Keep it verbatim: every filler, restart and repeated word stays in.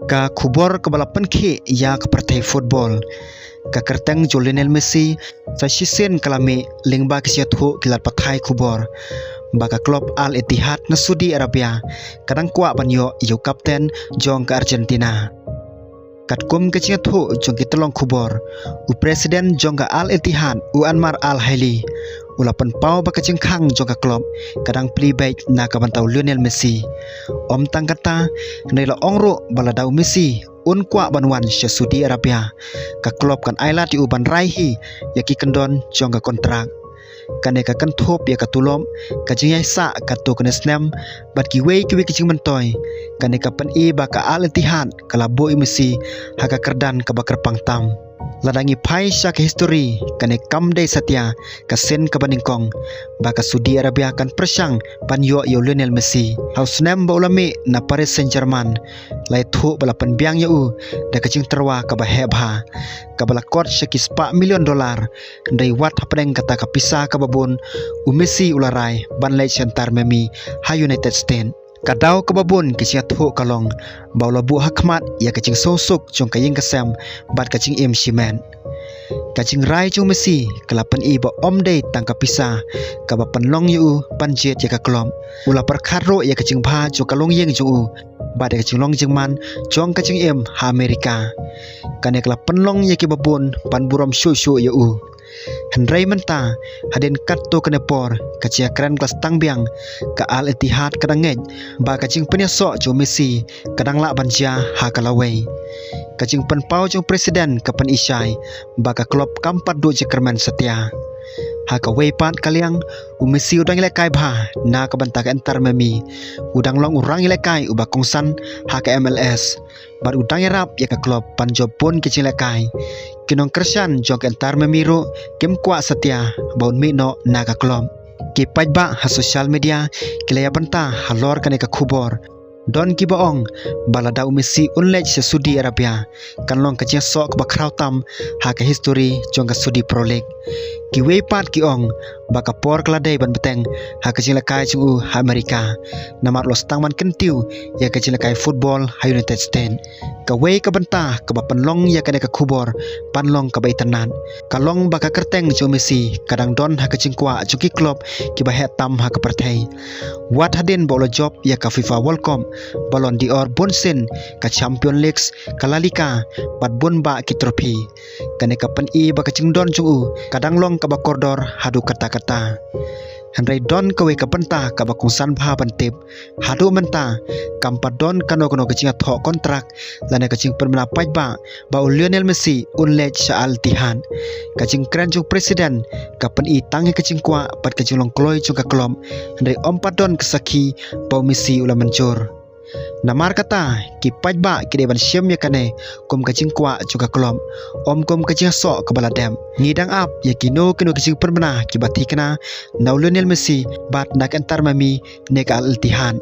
Ka khubor kaba la pynkhih ïa ka pyrthei football. Ka kyrteng jong u Lionel Messi sa shisien ka la mih lyngba ki jingïathuh ki lad pathai khubor ba ka klub Al Ittihad na Saudi Arabia ka dang kwah ban ïoh ïa u kapten jong ka Argentina. Katkum ka jingïathuh jong ki tyllong khubor, u president jong ka Al Ittihad, u Anwar Al Ahli, u la pynpaw ba ka jingkhang jong ka klub ka dang plie beit na ka bynta u Lionel Messi. Ym tang kata, hynrei la ong ruh ba lada u Messi un kwah ban wan sha Saudi Arabia, ka klub kan ailad ïa u ban rai hi ïa ki kyndon jong ka kontrak. Kane ka kynthup ïa ka tulop, ka jingïaisah katto katne snem bad kiwei kiwei ki jingmyntoi. Kane ka pyni ba ka Al Ittihad ka la buh ïa u Messi ha ka kyrdan kaba kyrpang tam. Lada ngi phai sha ka histori, kane kam dei satia ka sien kaba nyngkong ba ka Saudi Arabia kan pyrshang ban ïoh ïa u Lionel Messi. Ha u snem ba u la mih na Paris Saint-Germain, la ïathuh ba la pynbiang ïa u da ka jingtyrwa kaba heh bha, kaba la kot sha ki spah million dollar. Hynrei wat hapdeng kata ka pisa kaba bun, u Messi u la rai ban leit sha Inter Miami ha United States. Ka daw kaba bun ka jingïathuh ka long ba u la buh ha khmat ïa ka jingsngewsuk jong ka ïing ka sem bad ka jingim shimet. Ka jingrai jong u Messi ka la pyni ba ym dei tang ka pisa kaba pynlong ïa u ban jied ïa ka klub. U la pyrkhat ruh ïa ka jingbha jong ka longïing jong u bad ïa ka jinglong jingman jong ka jingim ha Amerika. Kane ka la pynlong ïa kiba bun ban burom shuh shuh ïa u. Hynrei mynta, hadien katto katne por, ka jingïakren ka la sdang biang, ka Al Ittihad ka dang ngeit ba ka jingpynïasoh jong u Messi ka dang lah ban jia ha ka lawei. Ka jingpynpaw jong u president ka pyni shai ba ka klub kam pat duh jingkyrmen satia. Ha kawei pat ka liang, u Messi u dang ïalehkai bha na ka bynta ka Inter Miami. U dang long u rangïalehkai uba kongsan ha ka M L S bad u dang ïarap ïa ka klub ban jop bun ki jinglehkai. Ki nongkyrshan jong ka Inter Miami ruh kim kwah satia ba un mih noh na ka klub. Ki paidbah ha social media ki la ïa bynta halor kane ka khubor. Don kiba ong ba lada u Messi un leit sha Saudi Arabia, kan long ka jingïasoh kaba khraw tam ha ka histori jong ka Saudi Pro League. Kiwei pat ki ong ba ka por ka la dei ban bteng ha ka jinglehkai jong u ha Amerika, namar u la sdang ban kyntiew ïa ka jinglehkai football ha United States. Kawei ka bynta kaba pynlong ïa kane ka khubor ban long kaba itynnad ka long ba ka kyrteng jong u Messi ka dang don ha ka jingkwah jong ki klub kiba heh tam ha ka pyrthei. Wat hadien ba u la jop ïa ka FIFA World Cup, Ballon d'Or bun sien, ka Champions League, ka La Liga bad bun bah ki trophy. Kane ka pyni ba ka jingdon jong u ka dang long kaba kordor haduh katta katta. Hynrei don kawei ka bynta kaba kongsan bha ban tip. Haduh mynta kam pat don kano kano ka jingïathoh kontrak lane ka jingpynbna paidbah ba u Lionel Messi un leit sha Al Ittihad. Ka jingkren jong u president ka pyni tang ïa ka jingkwah bad ka jinglong kloi jong ka klub, hynrei ym pat don ka sakhi ba u Messi u la mynjur. Namar kata, ki paidbah ki dei ban shem ïa kane kum ka jingkwah jong ka klub, ym kum ka jingïasoh kaba la dep. Ngi dang ap ïa kino kino ki jingpynbna kiba thikna na u Lionel Messi bad na ka Inter Miami ne ka Al Ittihad.